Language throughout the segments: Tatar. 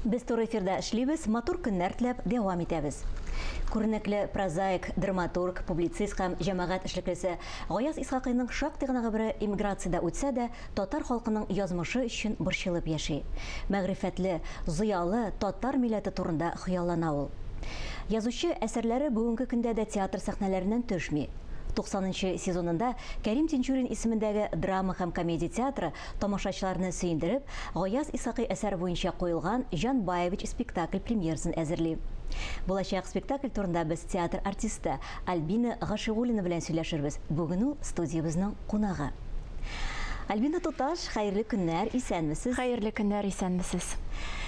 Без туры эфирда эшлибез, матур көннәр теләп дәвам итәбез. Күренекле прозаик, драматург, публицист һәм җәмәгать эшлеклесе Гаяз Исхакыйның шактый гына гомере эмиграциядә үтсә дә, татар халкының язмышы өчен борчылып яши. Мәгърифәтле, зыялы татар милләте турында хыяллана ул. Язучы әсәрләре бүгенге көндә дә театр сәхнәләреннән төшми. 90 нчы сезонында Кәрим Тинчурин исемендәге драма һәм комедия театры тамашачыларны сөендереп, Гаяз Исхакый әсәре буенча куелган Җан Баевич спектакль премьерасын әзерли. Булачак спектакль турында без театр артисты Альбина Гашигуллина белән сөйләшербез. Бүген ул студиябезнең кунагы. Альбина туташ, хәерле көннәр, исәнмесез. Хәерле көннәр, исәнмесез.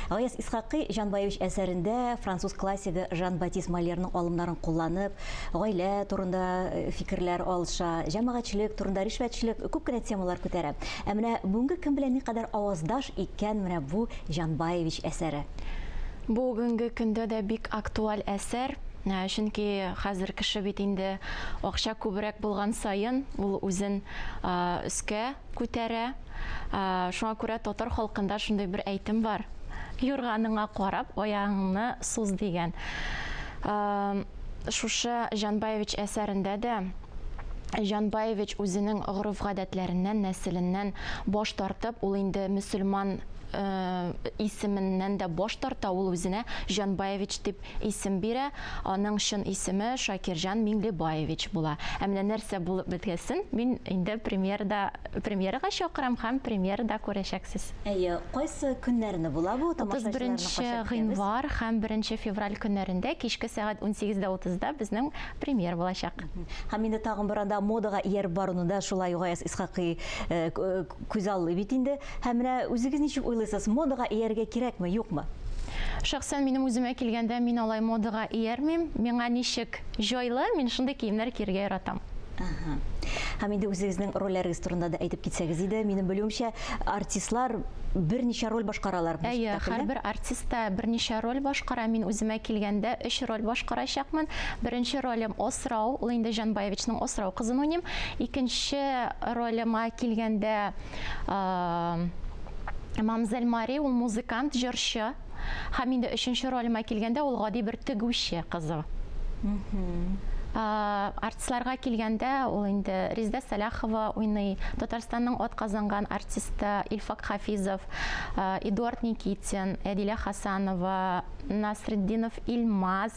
Гаяз Исхакый Җан Баевич әсәрендә француз классигы Жан-Батист Мольерның алымнарын кулланып, гаилә турында э, фикерләр алыша, җәмәгатьчелек турында, ришвәтчелек, күп кенә темалар күтәрә. Ә менә бүгенге көн белән никадәр аваздаш икән менә бу Җан Баевич әсәре? Бүгенге көндә дә бик актуаль әсәр. Э, чөнки хәзер кеше бит инде акча күбрәк булган саен ул үзен э, өскә күтәрә. Э, шуңа күрә татар халкында шундый бер әйтем бар. Юрганыңа карап, аягыңны суз дигән. Шушы Җанбаевич әсәрендә дә Җанбаевич үзенең гореф-гадәтләреннән, нәселеннән баш тартып, ул инде мөселман исеменнән дә баш тарта, ул үзенә Җанбаевич дип исем бирә. Аның чын исеме Шакирҗан Миңлебаевич була. Ә менә нәрсә булып бетәсен мин инде премьерада, премьерага чакырам һәм премьерада күрәчәксез. Әйе, кайсы көннәрне була бу? Тамашачыларны 31 кайчан көтәбез? гыйнвар һәм 1 февраль көннәрендә кичке сәгать 18:30да безнең премьера булачак. Һәм инде тагын бер анда модага ияреп баруны да шулай ук Гаяз Исхакый э, э, күзаллый бит инде. Һәм менә үзегез ничек уйлыйсыз, модага иярергә кирәкме, юкмы? Шәхсән минем үземә килгәндә, мин алай модага иярмим. Миңа ничек җайлы, мин шундый киемнәр кияргә яратам. Ага. Һәм инде үзегезнең рольләрегез турында да әйтеп китсәгез иде. Минем белүемчә, артистлар берничә роль башкаралар бу Әйе, спектакльдә. һәрбер артист та берничә роль башкара. Мин үземә килгәндә өч роль башкарачакмын. Беренче ролем Осрау, ул инде Җан Баевичның Осрау кызын уйныйм. Икенче ролема килгәндә, Мамзель Мари, ул музыкант, җырчы. Һәм инде өченче ролемә килгәндә, ул гади бер тегүче кызы. Артистларга килгәндә, ул инде Резидә Сәлахова уйный, Татарстанның атказанган артисты Илфак Хафизов, Эдуард Никитин, Әдилә Хасанова, Насретдинов Илмаз,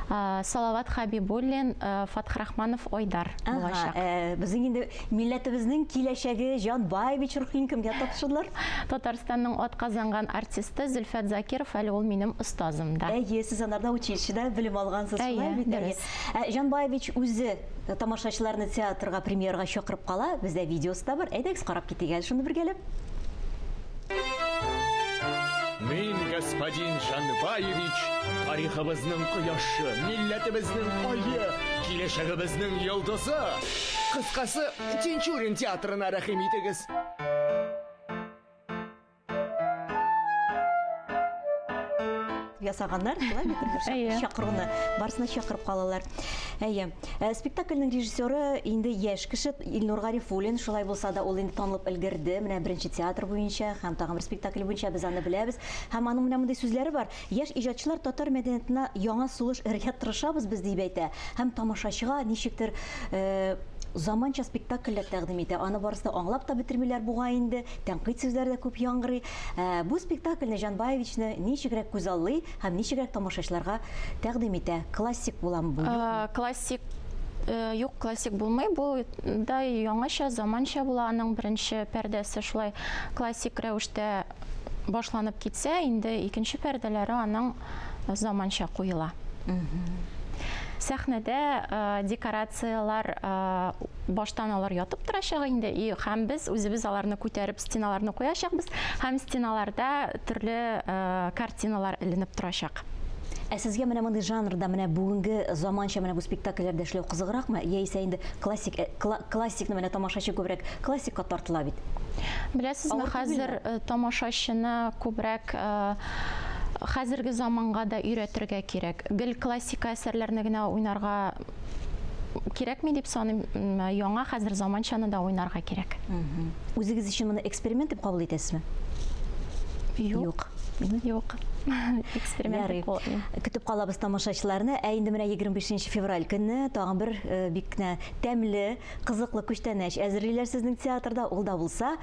Салават Хабибуллин, Фатхрахманов Айдар булачак. Ага, безнең инде милләтебезнең киләчәге Җан Баевич ролен кемгә тапшырдылар? Татарстанның атказанган артисты Зөлфәт Закиров, әле ул минем остазым да. Әйе, сез анарда училищеда белем алгансыз, шулай бит? Дөрес. Җан Баевич үзе тамашачыларны театрга премьерага чакырып кала. Бездә видеосы да бар. Әйдәгез, карап китик әле шуны бергәләп. Мин, господин Жанбаевич, тарихыбызның кояшы, милләтебезнең ае, киләчәгебезнең йолдызы. Кыскасы, Тинчурин театрына рәхим итегез. Ясаганнар, шулай бит? Әйе. Чакыруны барысына чакырып калалар. Әйе. Э, спектакльнең режиссеры инде яшь кеше Илнур Гарифуллин, шулай булса да ул инде танылып өлгерде. Менә беренче театр буенча һәм тагын бер спектакль буенча без аны беләбез. Һәм аның менә мондый сүзләре бар. Яшь иҗатчылар татар мәдәниятына яңа сулыш өрергә тырышабыз без дип әйтә. Һәм тамашачыга ничектер э, заманча спектакльләр тәкъдим итә. Аны барысы да аңлап та бетермиләр бугай инде. Тәнкыйть сүзләре дә күп яңгырый. Э, бу спектакльне Җан Баевичны ничегрәк күзаллый һәм ничегрәк тамашачыларга тәкъдим итә? Классик буламы бу? Э, классик э, юк, классик булмый. Бу да яңача, заманча була. Аның беренче пәрдәсе шулай классик рәвештә башланып китсә, инде икенче пәрдәләре аның заманча куела. Сәхнәдә э, декорацияләр э, баштан алар ятып торачак инде, и һәм без үзебез аларны күтәреп стеналарны куячакбыз, һәм стеналарда төрле э, картиналар эленеп торачак. Ә сезгә менә мондый жанрда, менә бүгенге заманча менә бу спектакльләрдә эшләү кызыгракмы, яисә инде классик, э, кла, классикны менә тамашачы күбрәк классикка тартыла бит? Беләсезме, хәзер э, тамашачыны күбрәк э, хәзерге заманга да өйрәтергә кирәк. Гел классика әсәрләрне генә уйнарга кирәкми дип саныйм. Яңа хәзер заманчаны да уйнарга кирәк. Үзегез өчен моны эксперимент дип кабул итәсезме? Юк. Юк. Эксперимент Ярый. дип булмый. Көтеп калабыз тамашачыларны. Ә инде менә 25 февраль көнне тагын бер э, бик кенә тәмле, кызыклы күчтәнәч әзерлиләр сезнең театрда. Ул да булса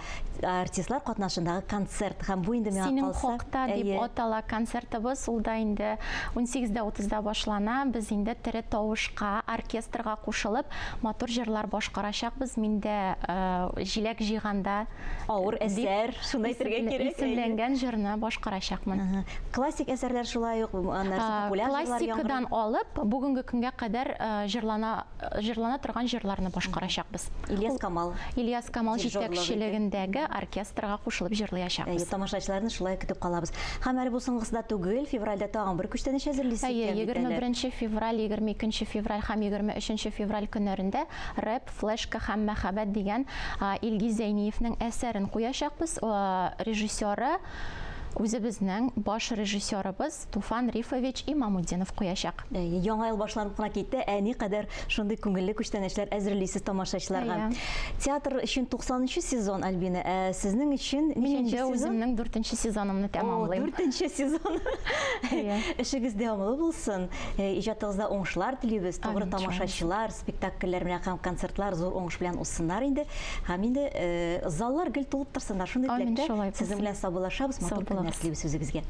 артистлар катнашындагы концерт. Һәм бу инде миңа Синең калса, хакта дип әйе. атала концертыбыз. Ул да инде 18:30да башлана. Без инде тере тавышка, оркестрга кушылып, матур җырлар башкарачакбыз. Мин дә э, җиләк җыйганда Авыр әсәр, шуны әйтергә кирәк. Исемләнгән җырны башкарачакмын. Классик әсәрләр шулай ук, аннары популяр җырлар Классикадан алып, бүгенге көнгә кадәр җырлана җырлана торган җырларны башкарачакбыз. Ильяс Камал. Ильяс Камал җитәкчелегендәге оркестрга кушылып җырлыячакбыз. Тамашачыларны шулай көтеп калабыз. Һәм әле бу соңгысы да түгел, февральдә тагын бер күчтәнәч әзерлисез икән бит әле. Әйе, 21 февраль, 22 февраль һәм 23 февраль көннәрендә рэп Флешка һәм мәхәббәт дигән Илгиз Зәйниевнең әсәрен куячакбыз. Режиссеры үзебезнең баш режиссерыбыз Туфан Рифович Имамутдинов куячак. Әйе, яңа ел башланып кына китте, ә никадәр шундый күңелле күчтәнәчләр әзерлисез тамашачыларга. Театр өчен 90 нчы сезон, Альбина, ә сезнең өчен Мин ничәнче инде сезон? үземнең дүртенче сезонымны тәмамлыйм. О, дүртенче сезон. Әйе. Эшегез дәвамлы булсын, иҗатыгызда уңышлар телибез. Тугры Амин, шулай булсын. тамашачылар, Спектакльләр менә һәм концертлар зур уңыш белән узсыннар инде. Һәм инде э, заллар гел тулып торсыннар. Шундый Амин, теләктә шулай сезнең булсын. белән саубуллашабыз. Матур Сау көннәр булыгыз. телибез үзегезгә.